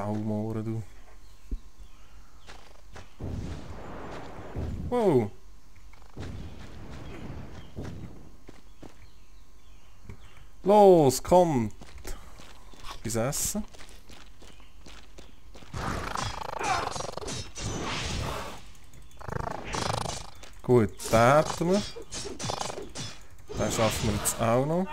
Saumohren, du. Wow. Los, kommt! Bis Essen. Gut, den hätten wir. Den schaffen wir jetzt auch noch.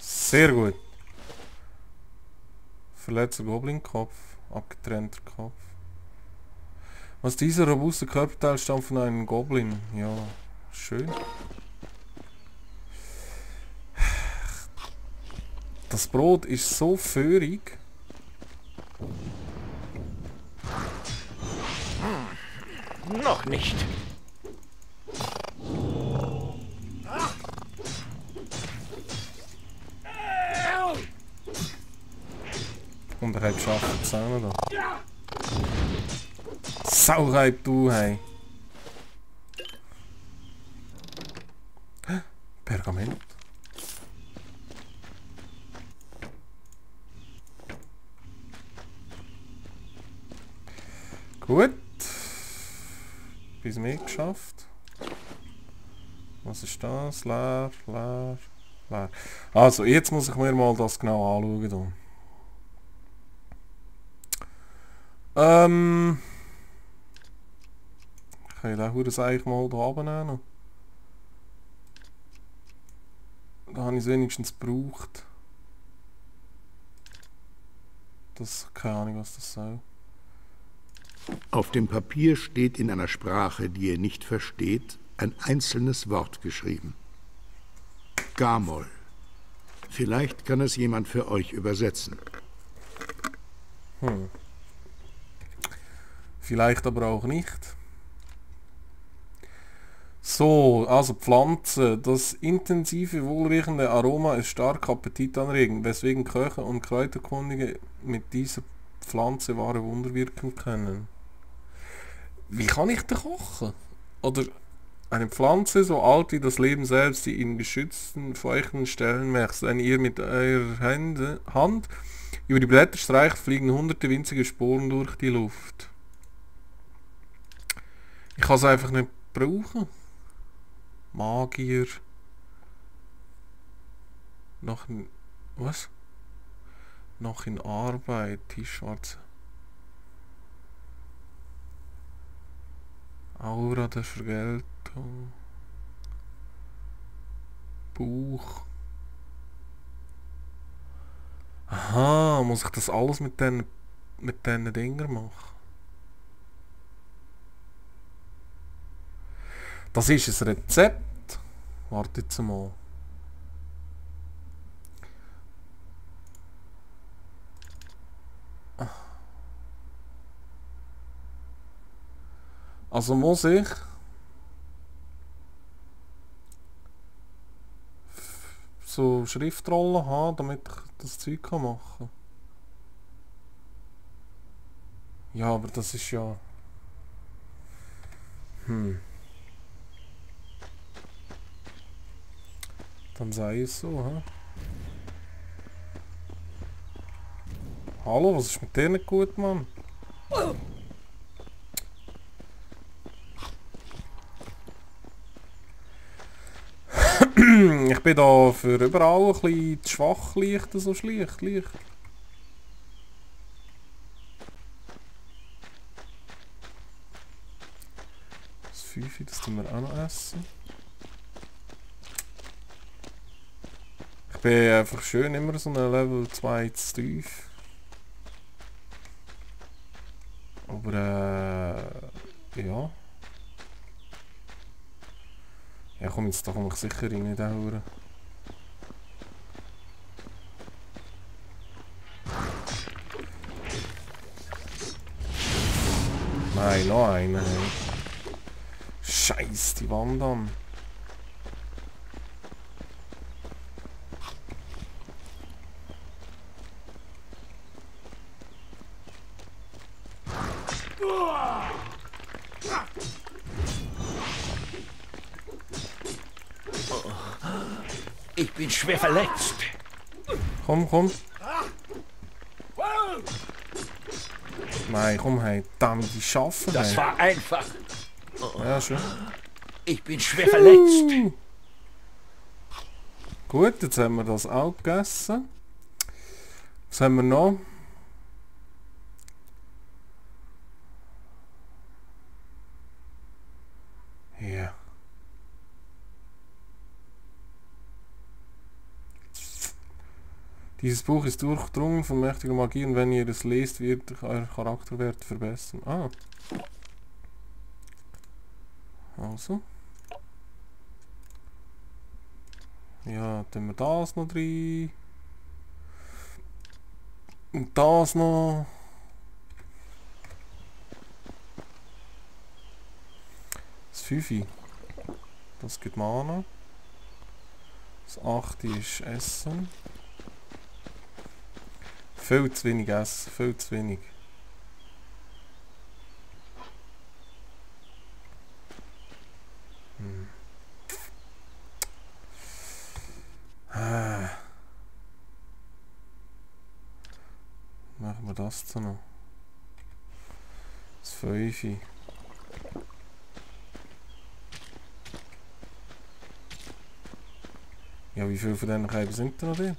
Sehr gut. Verletzter Goblin-Kopf. Abgetrennter Kopf. Was dieser robuste Körperteil stammt von einem Goblin. Ja, schön. Das Brot ist so föhrig. Noch nicht. Und er hat geschafft, es auch noch da. Saureib, du, hey. Pergament. Gut. Bis mehr geschafft. Was ist das? Leer, leer, leer. Also, jetzt muss ich mir mal das genau anschauen. Kann ich den Huren eigentlich mal da runternehmen? Da habe ich es wenigstens gebraucht. Das, keine Ahnung, was das soll. Auf dem Papier steht in einer Sprache, die ihr nicht versteht, ein einzelnes Wort geschrieben. Gamol. Vielleicht kann es jemand für euch übersetzen. Vielleicht aber auch nicht. So, also Pflanze. Das intensive, wohlriechende Aroma ist stark appetitanregend, weswegen Köche und Kräuterkundige mit dieser Pflanze wahre Wunder wirken können. Wie kann ich denn kochen? Oder eine Pflanze so alt wie das Leben selbst, die in geschützten, feuchten Stellen wächst. Wenn ihr mit eurer Hand über die Blätter streicht, fliegen hunderte winzige Sporen durch die Luft. Ich kann es einfach nicht brauchen. Magier. Noch in... Was? Noch in Arbeit, Tischschwarze. Aura der Vergeltung. Buch. Aha, muss ich das alles mit den Dingen machen? Das ist ein Rezept. Wartet jetzt mal. Also muss ich so Schriftrollen haben, damit ich das Zeug machen kann. Ja, aber das ist ja... Dann sei es so, hä? Hallo, was ist mit dir nicht gut, Mann? Ich bin da für überall ein bisschen zu schwach, leicht, so schlicht. Das 5, das tun wir auch noch essen. Ich bin einfach schön immer so ein Level 2 zu tief. Aber ja. Ja komm, jetzt da komme ich sicher rein in den Huren. Nein, noch einen. Hey. Scheiß die Wand an. Ich bin schwer verletzt. Komm, komm. Nein, komm hey, damit die schaffen. Das hey. war einfach. Ja, schön. Ich bin schwer verletzt. Gut, jetzt haben wir das auch gegessen. Was haben wir noch? Hier. Dieses Buch ist durchdrungen von mächtiger Magie und wenn ihr es lest, wird euer Charakterwert verbessern. Ah. Also. Ja, dann wir das noch drin. Und das noch. Das 5. Das gibt Mana. Das 8 ist Essen. Viel zu wenig Essen, viel zu wenig. Machen wir das so noch. Das 5. Ja, wie viele von diesen Käben sind da noch drin?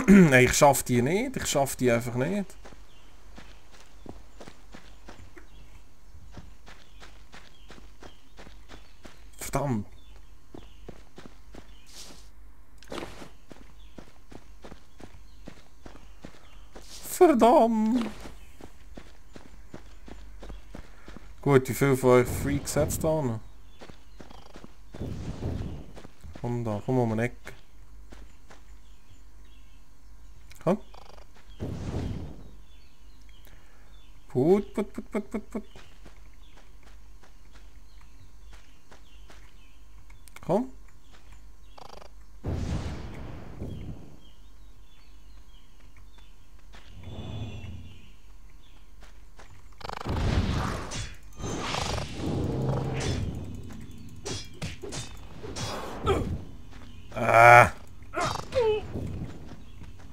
Nein, ich schaffe die nicht. Ich schaffe die einfach nicht. Verdammt. Verdammt. Gut, wie viele von euch Freaks hat es da noch? Komm da, komm um eine Ecke. Komm. Put. Komm.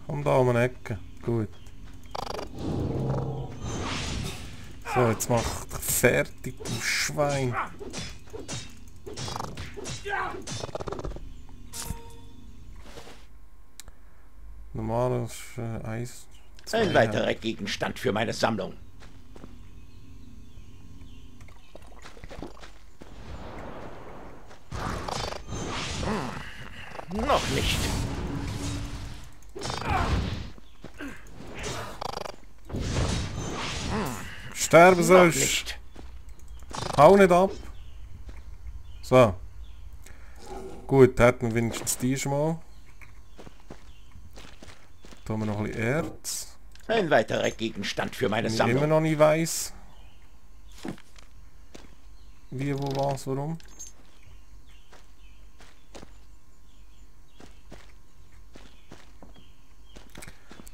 Komm da um eine Ecke. Gut. So, jetzt mach dich fertig, du Schwein. Normales Eis. Ein weiterer Gegenstand für meine Sammlung. Noch nicht. Sterben Noch sollst. nicht. Hau nicht ab. So. Gut, da hätten wir wenigstens die schon mal. Da haben wir noch ein bisschen Erz. Ein weiterer Gegenstand für meine Wenn ich Sammlung. immer noch nicht weiss. Wie, wo, was, warum.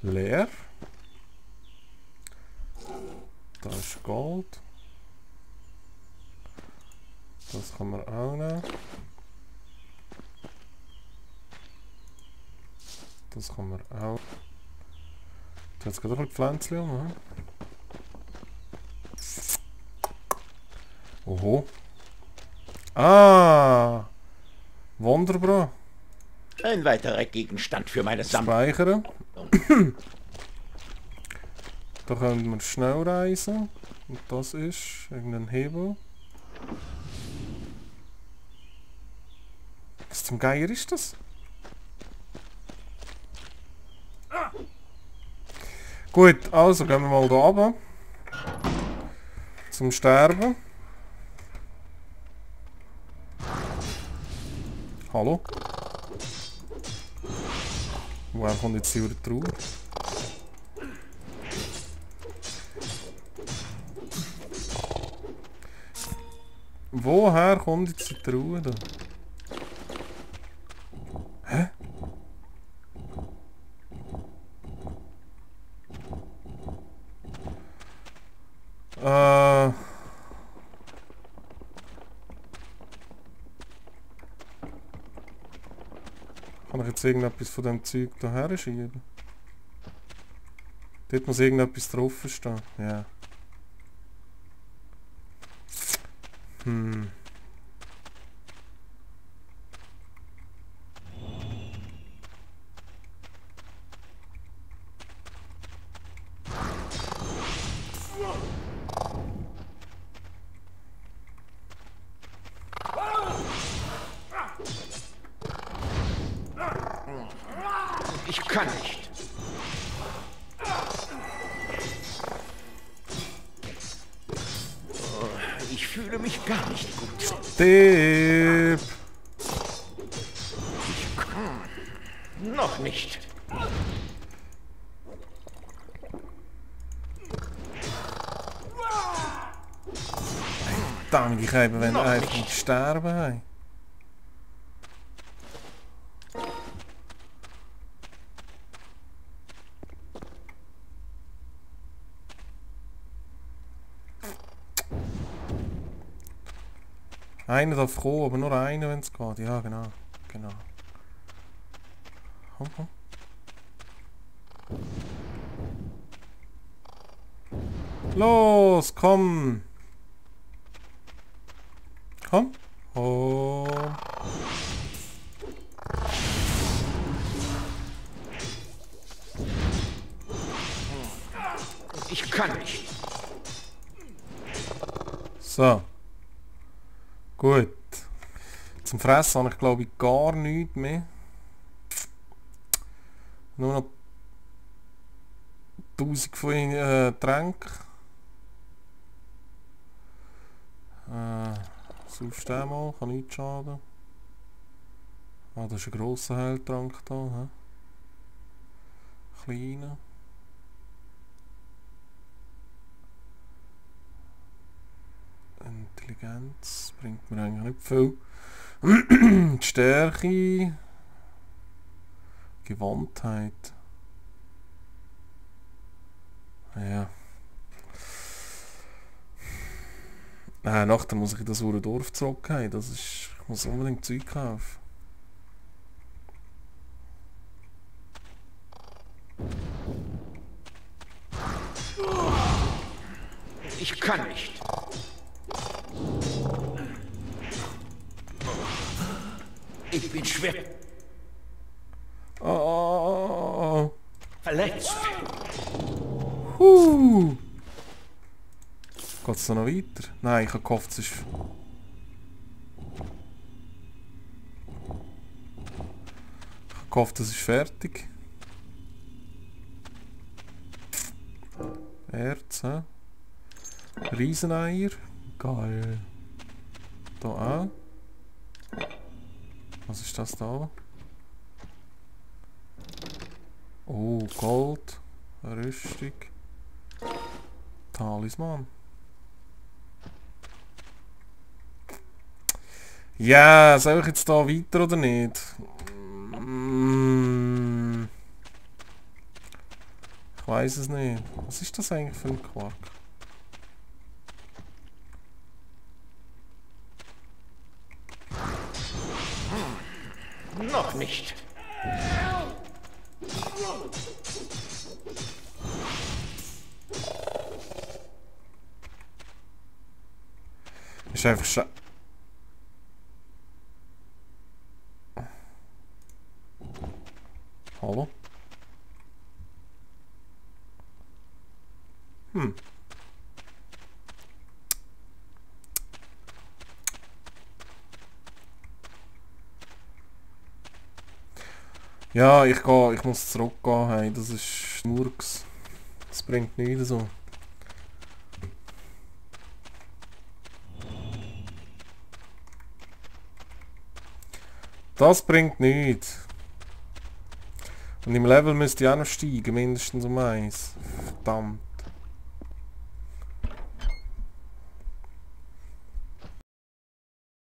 Leer. Da ist Gold. Das kann man auch nehmen. Das kann man auch. Jetzt geht doch ein Pflänzchen um, ne? Oho. Ah! Wunderbar. Ein weiterer Gegenstand für meine Sammlung. Speichern. Da können wir schnell reisen. Und das ist irgendein Hebel. Was zum Geier ist das? Gut, also gehen wir mal da runter. Zum Sterben. Hallo? Woher kommt jetzt hier die Truhe? Woher kommt jetzt die Truhe da? Hä? Kann ich jetzt irgendetwas von dem Zeug daher schieben? Dort muss irgendetwas drauf stehen. Ja. Ich kann nicht. Ich fühle mich gar nicht gut. Tipp! Noch nicht. Verdammt, ich habe, wenn Noch einfach nicht. nicht sterben haben. Einer darf kommen, aber nur einer, wenn es geht. Ja, genau. Genau. Komm, komm. Los, komm! Komm. Oh. Ich kann nicht. So. Gut. Zum Fressen habe ich glaube ich gar nichts mehr. Nur noch 1000 von Tränken. Sonst den mal, kann nichts schaden. Ah, da ist ein grosser Heiltrank da. He? Kleiner. Intelligenz bringt mir eigentlich nicht viel. Die Stärke. Gewandtheit. Ja. Nachher muss ich in das Dorf zurückgehen. Das ist, ich muss unbedingt Zeug kaufen. Ich kann nicht. Ich bin schwer Oh. verletzt. Geht es noch weiter? Nein, ich habe gehofft, es ist... Ich habe gehofft, es ist fertig. Erz, hä? Rieseneier. Geil. Da auch. Was ist das da? Oh, Gold. Eine Rüstung. Talisman. Ja, soll ich jetzt da weiter oder nicht? Ich weiß es nicht. Was ist das eigentlich für ein Quark? Noch nicht. Ist einfach Hallo? Ja, ich muss zurückgehen. Hey, das ist Murks. Das bringt nichts so. Das bringt nichts. Und im Level müsste ich auch noch steigen, mindestens um 1. Verdammt.